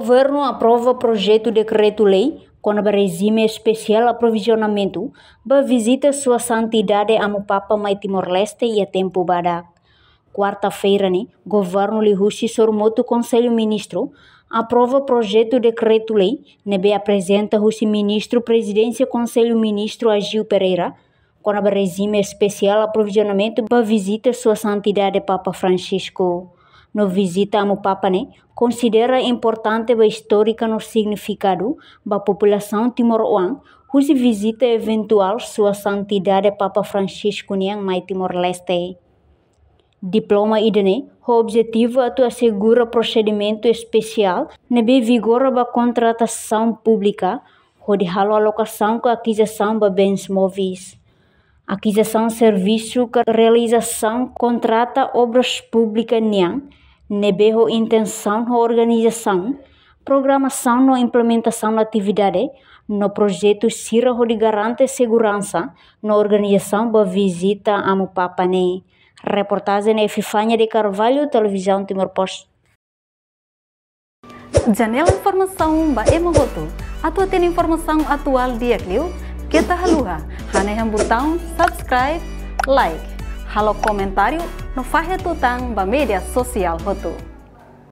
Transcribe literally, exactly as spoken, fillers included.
Governu aprova projetu dekretu-lei kona-ba rejime espesiál aprovizionamentu ba vizita Sua Santidade Amu Papa mai Timor-Leste iha tempu badak. Kuarta-feira ne'e, governu liuhusi Sorumutu Konsellu Ministru aprova projetu dekretu-lei ne'ebé aprezenta husi Ministru Prezidénsia Konsellu Ministru Agio Pereira, kona-ba rejime espesiál aprovizionamentu ba vizita Sua Santidade Papa Francisco. No vizita Amu Papa ne'e konsidera importante ba istória no signifikadu ba populasaun timoroan husi vizita eventuál Sua Santidade Papa Francisco nian mai Timor-Leste. Diploma ida-ne'e ho objetivu atu asegura prosedimentu espesiál ne'ebé vigora ba kontratasaun públika, hodi halo alokasaun ka akizasaun ba bens móveis. Akizasaun servisu ka realizasaun kontrata obras públika nian, ne'ebé ho intensaun ho organizasaun, programasaun no implementasaun atividade no projetu sira hodi garante seguransa no organizasaun ba vizita Amu Papa ne'e. Reportajen Epifania de Carvalho, Televizaun Timor Post. Janela informasaun ba ema hotu. Atu hatene informasaun atuál di'ak liu, keta haluha hanehan butaun subscribe, like, halo komentáriu no fahe tutan ba média sosiál hotu.